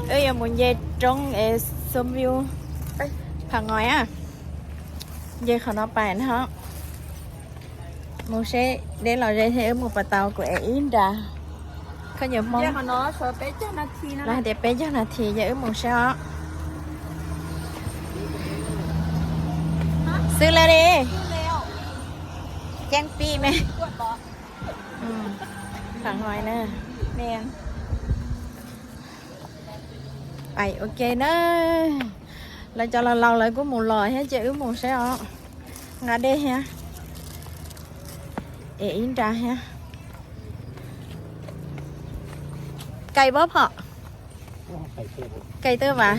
Wb yuav mus nce roob es xom view Pha Ngoi a. Nce qhov no pais no. Mus seb deb los ze thiab wb mus pas tau kuv es ib nra. Koj nyiam Hmoob los hais tias peb caug nas this ces wb mus seb os. Xwb lawm li. Ceeb pib me. Pha Ngoi na. Pais ua ke na. Lawv cov laus laus lawv kuj mus los thiab ces wb mus seb os. Nqa dej thiab. Es ib nra thiab. Cais pob phom. Cais twb vas.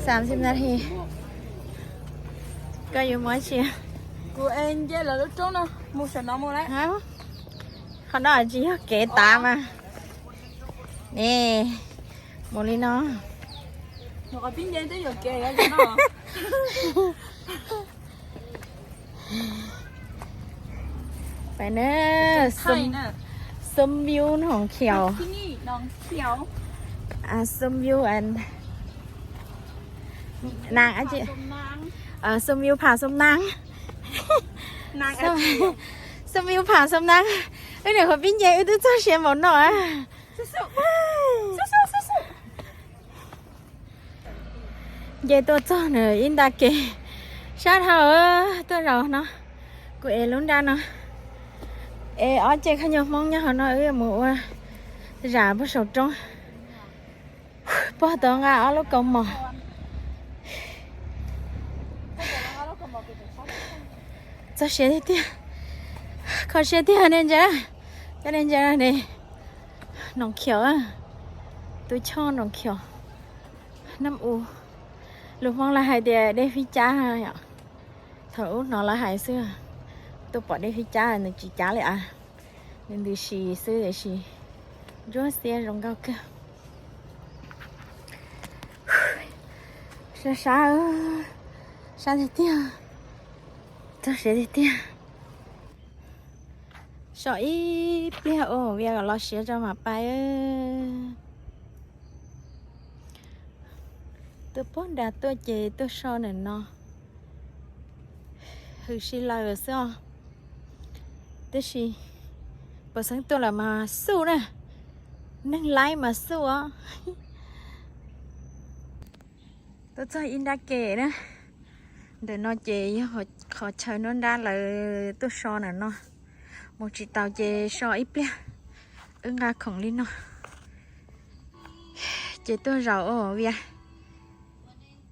Xam sim nas this. Koj yuav mus tsi? Kuv nce lawv lub roob no mus saum no mus lawm. Qhov no tsis yog kev tav mas. Ne, mus li no. Pais na, xom view Noo Khiaus. Xom view, xom view Pha Xom Nab. Xom view Pha Xom Nab. Wb niam qhuav pib nce wb twb txog siav npaum no. Nce tuaj txog nws ib nta kev sab dhau tuaj zaum no. Kuv ev lub nra no. Es ob ce khaub ncaws Hmoob nyob hauv no wb mus ua zam puag saum roob. Pog tau nqa ob lub kaus mom. Txog siav tiag tiag. Kho siab tiag ne ntsa. Cov ne ntsa ne. Noo Khiaus, tus choj Noo Khiaus. Nam u, lus Hmoob lawv hais tias dej fib cab yom. Thaum ub hnov lawv hais xwb, tuaj pom dej fib cab nws tsis cab li as. Nws ntws si xwb tiam sis ntsuab xiab zoo nkauj kawg. Sab sab, sab tiag tiag, txog siav tiag tiag. So ib pliag ua vias kom los siav tso mam pais. Tuaj puag nram tuaj ces tuaj so ntawm no. Hwm si lawm xwb os. Tab sis pov xeeb tuaj lawm mas xuj na. Neeg laib mas xuj os. Tuaj txog ib nrab ke na. Ntawm no ces yog qhov chaw nruab nrab lawv tuaj so ntawm no. Mus tsis taus ces so ib pliag. Wb nqa khoom li no ces tuaj zaum ua vias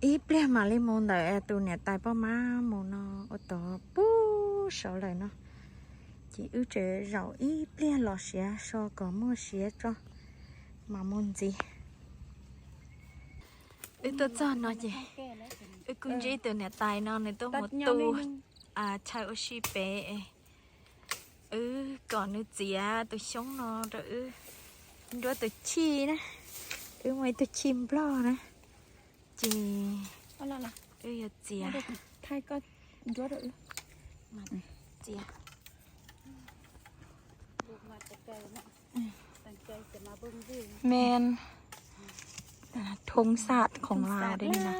ib pliag mam li mus ntawm tus niam tais poj mab mus no ua tod puag saud lawm no. Ces wb tseem zaum ib pliag los siav so kom muaj siav tso mas mus ntxiv. Wb tuaj txog no ces wb kuj ntsib tus niam tais no nws tuaj mus tu chaw ua si pem. Wb kom nws txiav tus xyoob no rau wb nruab tus chij na. Wb muaj ib tug chij nplog na. Ces wb yuav txiav. Txiav. Men thoob sat khoom Lao de na.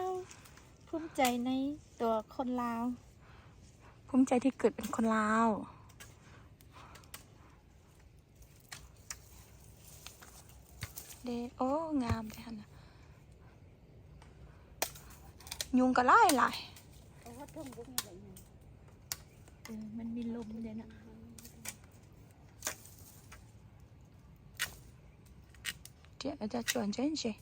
Phub cai neb tua khoom Lao. Phub cai thib kws khoom Lao. De ub ngam de hana. Nyuj ko laij laij. Riam cov tsuas ntse ntse.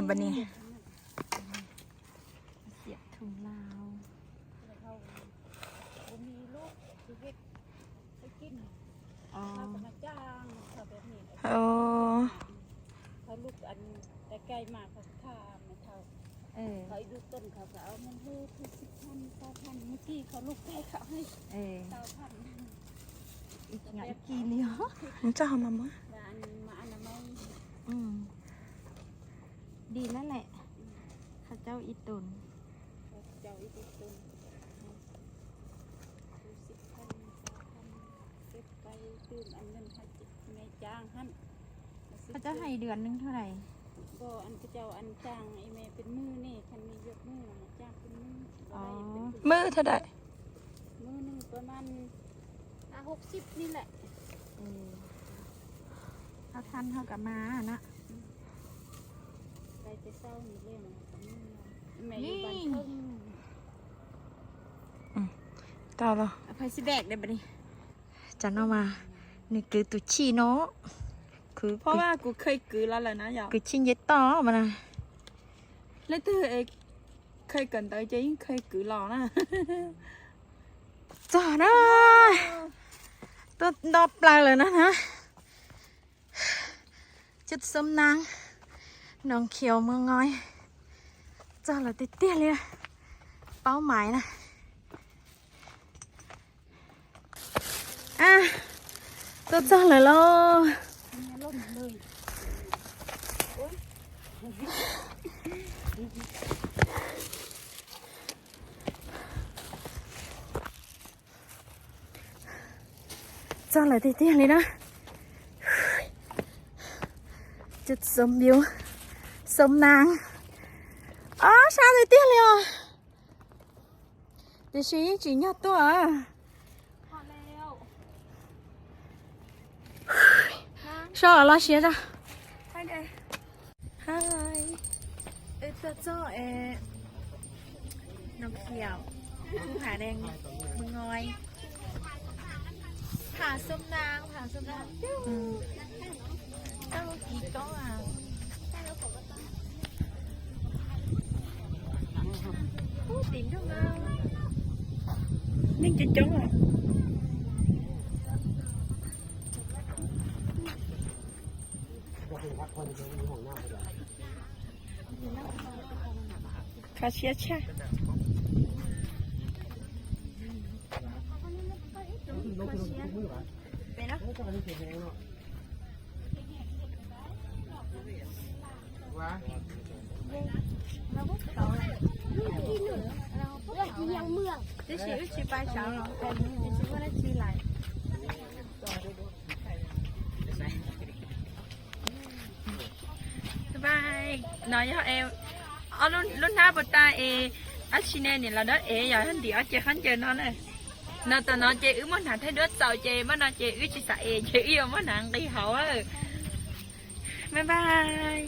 Bas ni. Mus txog hauv mas muab. Di na lem. Qhov cau ib tug. Koj cov hais ib hnub ntawd, ib hnub ntawd, tau los. Tam no mas nws kwv tus chij no, kwv, kuv kwv chij nce toj mas na. Leej twg khaws kawm ntawv ces yeej khaws kwv los na. Txog na, tuaj nto plaws lawm na na. Cub xoob nab, Noo Khiaus Muag Ngoi, txog lawm tiag tiag li, paub mais na. Tuaj txog lawm lauj. Txog lawm tiag tiag li na. Cub xoob, xoob nab, sab tiag tiag li os. Tiam sis yeej tsim nyog tuaj. Soj los siab tso. Wb tuaj txog es Noo Khiaus, Muag Ngoi, Pham Xoob Nab, Pham Xoob Nab, tau kiv koob. Tim nroog neeg coob coob. Kho siab tshaj. Tab sis wb tsis pais saud los, tsis muaj dab tsi lawm. No yog lub hnab puas tag es dab tsi ne, niam laus dawb ev yog ntim ob ce khaub ncaws no na. No tom no ces wb muab hnav thaij duab txaus ces, muab no ces wb tsis xav es ces wb yuav muab hnav nqis hauv. Bye bye.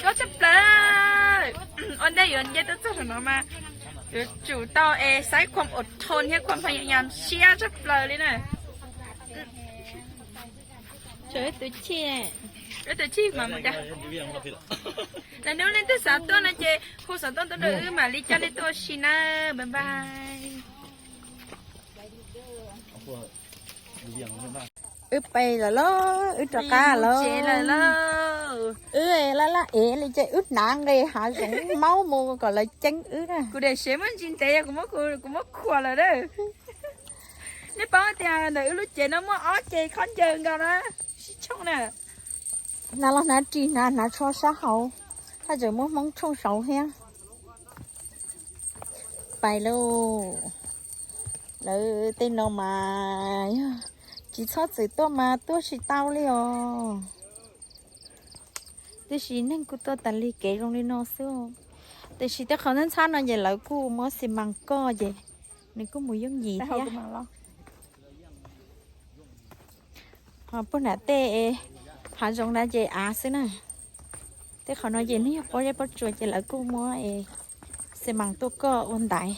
Zoo nkauj tshaj plaws. Ua ntej yuav nce tuaj txog saum no mas yuav tsum tau es xaiv khuam ua thon thiab khuam pha yam yam siab tshaj plaws li na. Tshuav wb tus chij, wb tus chij mas mus cas. Lwm hnub leej twg xav tuaj no ces hu xov tooj tuaj rau wb mam li coj nej tuaj ua si na. Bye bye. Wb pais lawm lauj, wb rov qab lawm. Wb laj laj ev li ces wb hnav nqis hav zoov maub mus kom lawv ceeb wb na. Kuv daim sev muaj ntsis ntev, kuv muab khuam lawm na. Nej paub tias ntawm wb lub cev no muaj ob ce khaub ncaws nkaus na, sib tshooj na. Hnav los hnav ris, hnav hnav tsho sab hauv, haj tseem muaj hmoob tshooj saud thiab. Pais lauj. Lawv tej no mas yog tsis txhob txwm tuaj mas tuaj tsis tau li os. Tiam sis neeg kuj tuaj tas li, kev zoo li no xwb. Tiam sis tej qhov ntxhab ntxhab no ces lawv kuj muab xi mas koj ces nws kuj mus yooj yim thiab. Ho puag nram tej hav zoov na ces av xwb na. Tej qhov no ces nws yog pob zeb pob tsuas ces lawv kuj muab xi mas tuaj koj ua ntaiv.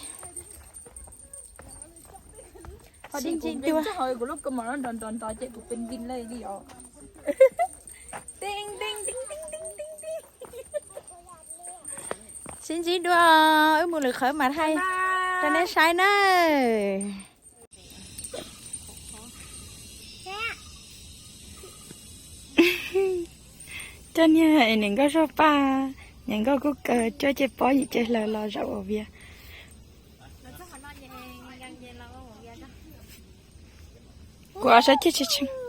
Sib ntsib dua. Sib ntsib dua, wb mus lwm qhov mas thaij rau nej saib nawb. Coj niag niam nkauj zaj paj, niam nkauj kuj kaw cuab cev pob yim cev hlaws los zaum ua viav. Kuv ob sab ceg tshee tshee.